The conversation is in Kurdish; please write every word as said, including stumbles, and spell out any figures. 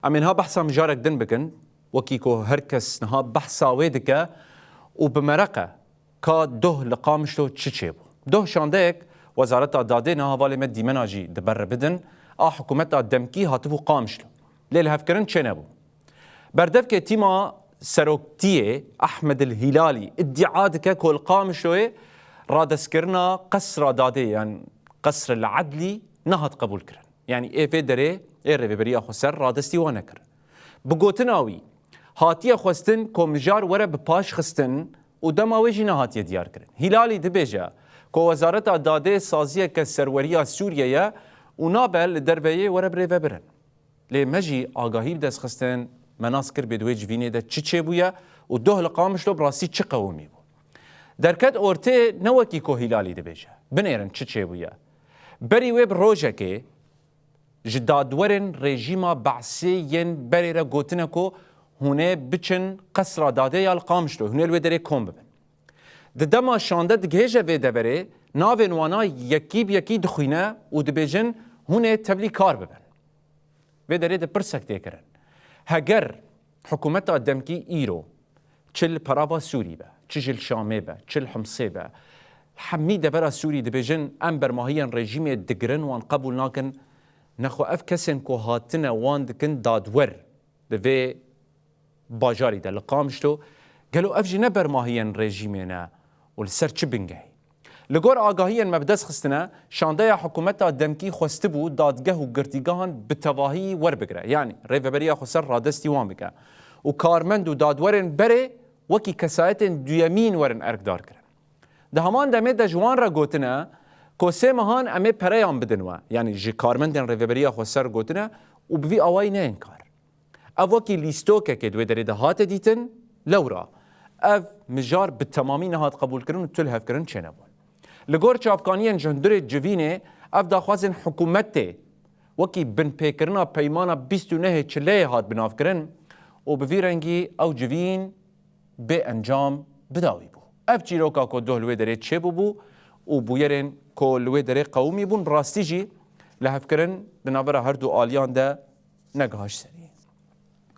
Em ê niha behsa mijarek din bikin, wekî ku her kes niha behsa wê dike û bi mereq e ka doh li Qamişlo çi çêbû. Doh şandeyek Wezareta Dadê niha hevalê me dîmena jî di ber re bidin, a hikûmeta demkî hatibû Qamişlo. Lê lihevkirin çênebû. Berdevkê tîma seroktiyê Ehmed El Hîlalî îdia dike ku li Qamişloyê radestkirina Qesra Dadê yan Qesr El Edlî nehat qebûlkirin. Yanî ê vê derê ê Rêveberiya Xweser radestî wan nekirin. Bi gotina wî, hatiye xwestin ku mijar were bi paş xistin û dema wê jî nehatiye diyarkirin. Hîlalî dibêje ku Wezareta Dadê saziyeke serweriya Sûriye ye û nabe li derveyê were birêvebirin. Lê me jî agahî bi dest xistin, me nas kir bê di wê civînê de çi çêbûye û doh li Qamişlo bi rastî çi qewimî bû. Derket ortê ne wekî ku Hîlalî dibêje. Binêrin çi çêbûye. Berî wê bi rojekê ji dadwerên rejîma Be'sê yên berê re gotine ku hûn ê biçin Qesra Dadê ya li Qamişlo, hûn ê li wê derê kom bibin. Di dema şande digihêje vê deverê, navên wana yekî bi yekî dixwîne û dibêjin hûn ê tevlî kar bibin. Vê derê de pirsek tê kirin. Heger hikûmeta demkî îro çi li perava Sûrî be, çi ji li Şamê be, çi li Himsê be, hemî devera Sûrî dibêjin, em bermahiyên rejîmê digirin, wan qebûl nakin, nexwe ev kesên ku hatine wan dikin dadwer di vê bajarî de li Qamişlo, gelo ev jî ne bermahiyên rejîmê ne û li ser çi bingehî? Li gor agahiyên me bi dest xistine, şandeya hikûmeta demkî xwestibû dadgeh û girtîgehan bi tevahî werbigire, yanî Rêveberiya Xweser radestî wan bike û karmend û dadwerên berê wekî kesayetên duyemîn werin erkdarkirin. Di heman demê de ji wan re gotine ku sê mehan em ê pereyan bidin we, yanî ji karmendên Rêveberiya Xweser gotine û bi vî awayî neyên kar. Ev wekî lîstokekê di wê derê de hate dîtin, lewra ev mijar bi temamî nehat qebûlkirin û tu lihevkirin çênebûn. Li gor çavkaniyên ji hundirê civînê, ev daxwazên hikûmetê wekî binpêkirina peymana bîst û nehê Çileyê hat binavkirin û bi vî rengî ew civîn bê encam bi dawî bû. Ev çîroka ku doh li wê derê çêbûbû û bûyerên ku li wê derê qewimî bûn, bi rastî jî lihevkirin di navbera her du aliyan de negihaş serî.